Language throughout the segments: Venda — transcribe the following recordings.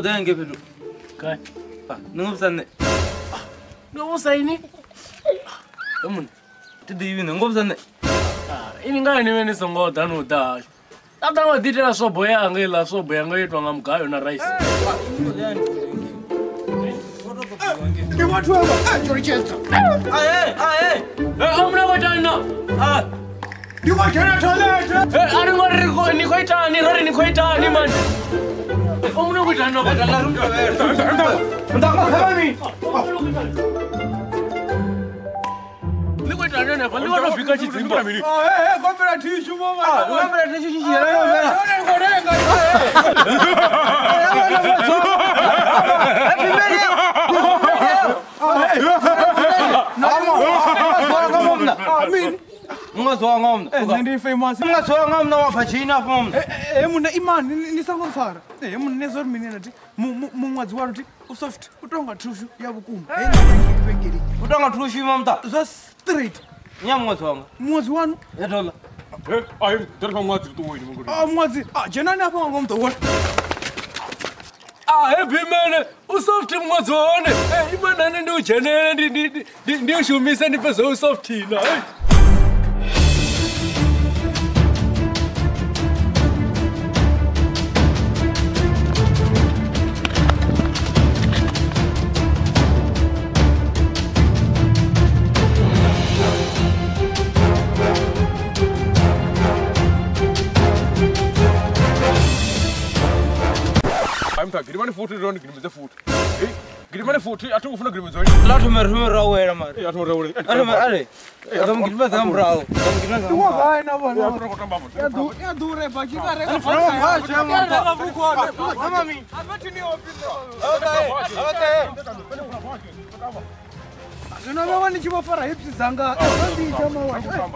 Ngo ḓa ngefhe tu. Kai. Ni ngo vhusa nṋe. Ndo vhusa ini? Mun. Ti ḓivhi nṋe ngo vhusa nṋe. Ini nga ni vhe ni songo ḓa no ḓa. Ṱaṱa ngo ḓiitela swobo yanga iḽa swobo yanga yo itwa nga mugayo na rice. Ndi vhathu avha tshoritshetsa. Ae, ae. O mna khou itani na? Ndi khou dzhena toilet. A ri ngo ri ni khou itani, ro ri ni khou itani man. O mna khou itani na? Ni khou itani hanefha? Ni khou tou bika tshidzimba. Gombela thishu vho vha. Gombela thishu tshi tshi gombela. Ndi khou renga. Ndi famous. Nga zwa nga mna wa bva China afho mna. Muna imani ni songo mpfara. Muna ne zwo ri mini nati muṅwadzi wa luti u soft u tonga thushu ya vhukuma. U tonga thushu mamta. Zwa straight. Nya muṅwadzi wanga. Muṅwadzi wanu? Ya dola. Ai ḓo ri muṅwadzi ri ṱuweni mongoli. Muṅwadzi, dzhenani afho nga ngomu ḓo vhona. He bimene u soft muṅwadzi wa hone. Imanani ndi u dzhenele ndi u shumise ndi pfe zwo u soft na. Gidimani futhi ro gidimedze futhi. Gidimani futhi a thi ngo funa gidimedza. La thome ri ra wela mara. A thome ra wela. A thome are. Ndo gidimedza nga murahu. Ndo gidimedza. Ndi wa gai na vhona. Ya ḓure ba tshi ka renga. Zwino vha ni tshi vho fara hips dzanga.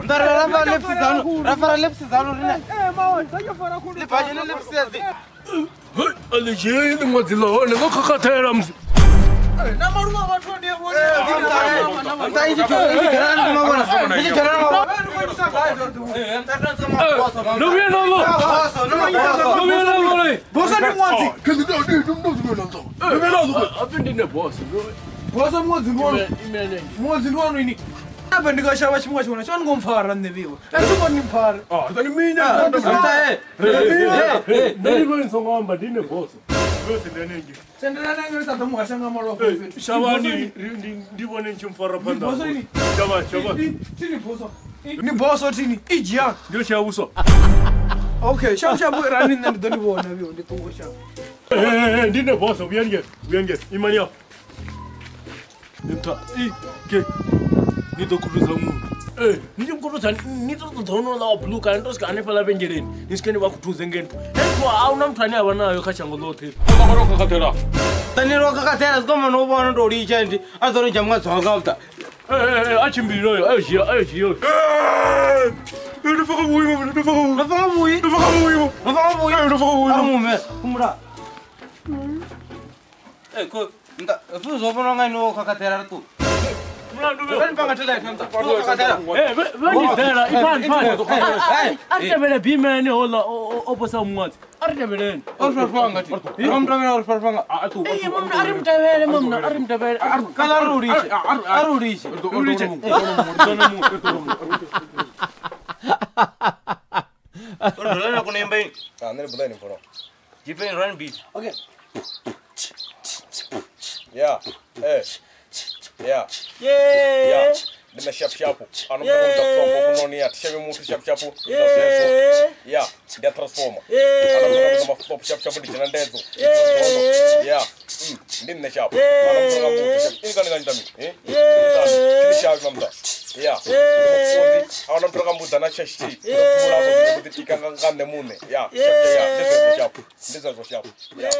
Nda ra fara lips dzanu. Ra fara lips dzanu rine. Mawa, dza fara khulu. Li bhaje lips edzi. A ḽi dzhii ḽiṅwadzi ḽa hone ḽo khakhathela musi. Na maluvha vhathu ndi vhone. Ndo vhuya na ḽo. Ndo vhuya na ḽo. Bosa ndi ṅwadzi. Aphi ndi ne bosa. Bosa muṅwadzi ndi wanu. Muṅwadzi ndi wanu ini. Apa ndi nga shavha tshiṅwe tshone tsho ni ngo mpfara nṋe vhiwe. A thi ngo ni mpfara. Ni minya. Nṋe ndi vhone songo amba ndi ne bosa. Sendelani ngani sa ḓo muhasha nga malofha fhethu. Shavhani ndi vhone ni tshi mpfara phanḓa. Shavha shavha. Tini boso. Ni boso tini i dzhia. Ndi tshi vhuswa. Okay, shavha shavha rani nṋe ndi ḓo ni vhona vhiwe ndi ṱuwe shavha. Ndi ne boso vhuya nge vhuya nge imani ya. Nta i ke ni ḓo khuthuza muthu. Ni tshi khuthuza ni ḓo ṱoḓa honouḽa wa blue kana ni to swika hanefhaḽa vhengeleni ni swike ni vha khuthuze ngeno. Hezwo a huna muthu ane a vha nayo kha shango ḽoṱhe. O khakhathela. Ni ro khakhathela zwi koma no vhona ndo litsha ndi a ḓo ri dzhia muṅwadzi wanga uta. A tshimbila oyo ayo dzhia ayo dzhia. Ndo faka vhuimo ndo faka vhuimo. Ndo faka vhuimo. Ndo faka vhuimo. Ndo faka vhuimo. Ndo faka vhuimo. A mume fhumula. Ko nda zwo vhona nga ino khakhathela ri ṱuwe. A ri tevhele bimene houḽa o posa muṅwadzi. A ri tevheleni. A ri mutevhele mamna, a ri mutevhele. Kana ri litshe. A ri litshe. Okay. Yeah. Yeah. Yeah. Ndi na shapu. Ano muthu wa flop no ya tsheve muthu shapu. Yeah, ndi transformer. Ano muthu wa flop shapu ndi dzhena ndedzo. Yeah. Ndi nne shapu. Ano muthu wa muthu shapu. Ini kana ngani eh? Ndi shapu mamda. Yeah. Ano muthu wa muthu na cheshi. Ndi tika nga nne mune. Yeah, shapu yeah. Ndi shapu. Ndi shapu. Yeah.